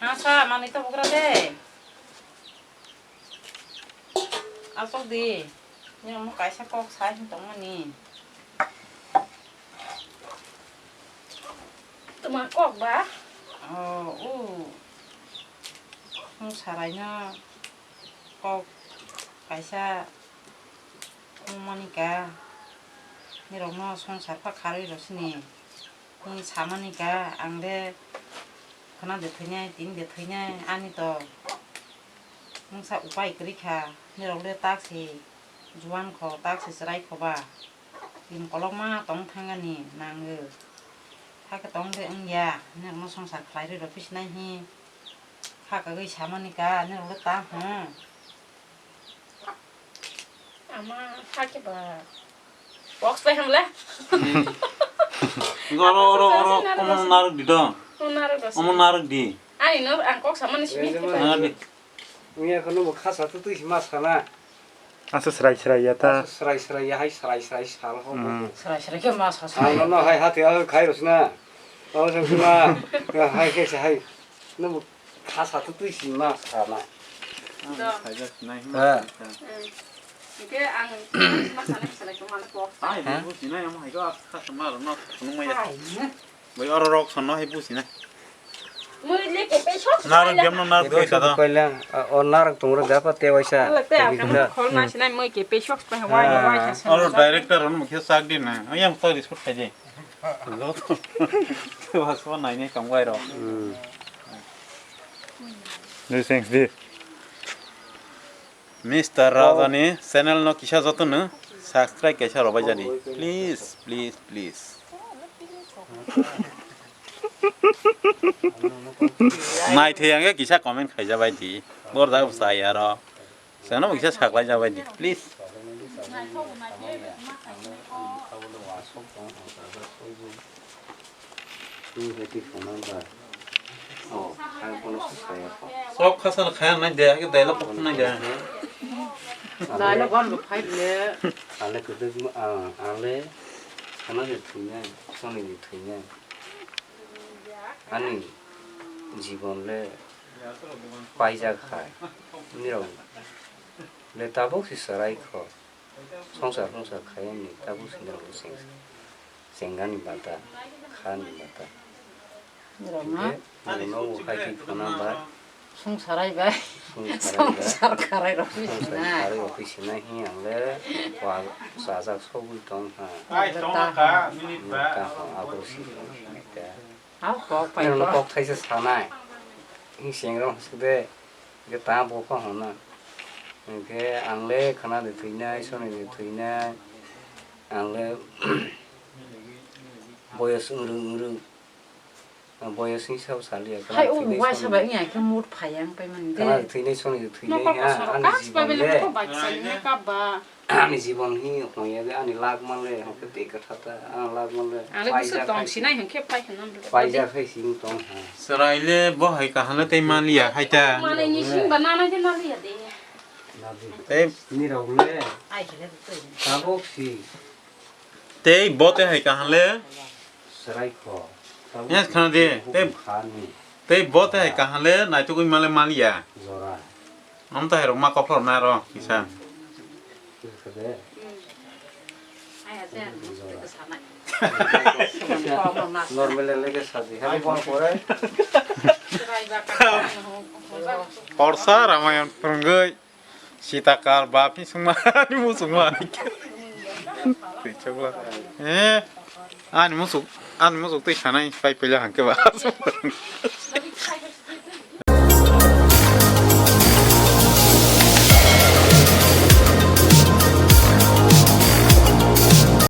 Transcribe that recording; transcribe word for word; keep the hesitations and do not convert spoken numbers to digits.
Asa manwi to bugra de. Asok di. Ni omo kaisa kok sai hin tongmani. Tuma kok ba? Oh, u. Mung sarai no kok kaisa mung mani ka. Ni rok no songsar pha kharwi rw sini. Ni samani ka ang de khana de thwinai, tini de thwinai ani to mungsa upai kwrwi kha. Nirok le tak se juan kho, tak se chwrai kho ba. Tin kolokma tong thangani nango. Hakhe tong de wngya, nirokno songsar khlai rwi rw phi sinai hi. Hakagwi samani ka, nirok le ta hwn. Ama hake ba. Box pai hamle. Oro, oro, oro, omo narwk di do. Omo narwk di. Ani no ang kok samani simi. Narwk di. Wngya kheno bo khasa tu twi si ma sana. Asa srai srai ya ta. Asa srai srai ya hai srai srai sal ho. Srai srai khe ma sa sa. Ang no hai hati al khai rosna. Ang sang suna. Hai khe hai. No bo khasa tu twi si ma sana. Khaijak nai. Hingke ang ma sana sana ko mana ko. Ai, bo sinai amo hai ko khasa ma ro no khunung maya. Bai oro rok sonno hai businai. Mui le ke pe sok. Narwk demno narwk doi sa do. Koilang, o narwk tongro da pa te waisa. Ala te ang kam khol ma sinai mui ke pe sok pa wai wai sa. Oro director on mukhe sak din na. Ayang to report khai de. Lo to. Te was ko nai ne kam wai ro. This things this. Mister Raja ni channel no kisa joto no subscribe kaisa robai jani. Please, please, please. Naithai ang kisa comment khaija bai di. Borjak bwsai aro. Chwngno kisa saklai ja bai di. Please. Sok khasa khaya nai de, ake daila pok nai de. Daila gon rok phai le. Ale kudu, ah, ale sana de thunya, soni de thunya. Ani jibon le paijak hai. Nirok le tabuk si sarai kho. Songsar songsar khai ni tabuk si nirok seng sengani bata, khani bata. Nirok na? Hingke nirok no hai khe khana ba. Songsarai bai. Songsarai bai. Songsar kharai rok phi sinai. Songsar kharai rok phi sinai hi ang le wa sajak sogwi tong ha. Ai, tong kha, minute ba. Ka ho abo si tong ha ta. Au kok pai. Nirok no kok thaisa sanai. Hi seng rok suk de. Ge ta bo kha hona. Hingke ang le khana de thwinai, soni de thwinai. Ang le boyos wng rwng wng rwng. Boyos ni sabo saliya. Hai, o waisa bai wngya khe mood phai yang pai mani de. Kana thwinai soni thwinai ha, ani jibon le. Ani jibon hi hoya de, ani lak man le, hoke te ka thata, ani lak man le. Ani busu tong sinai hingke pai khe nam. Paija khai sing tong ha. Chwrai le bo hai kaham le tei maliya hai ta. Mani ni sing ba nana de maliya de. Tei ni rok le. Ai khe le twi. Tabok si. Tei bo tei hai kaham le. Serai kho. Yes, khana di. Tei, tei bo tei hai kaham le naitugwi male maliya. Jora. Am ta hai rok ma kophor na ro kisa. Kisa de. Jora. Normal le ke sadi. Hai bon pore. Porsa Ramayan phwrwngwi. Sita kar bapni sungma ani musungma. Twi chokla. Eh, ani musuk, ani musuk twi sanai pai pela hangke ba.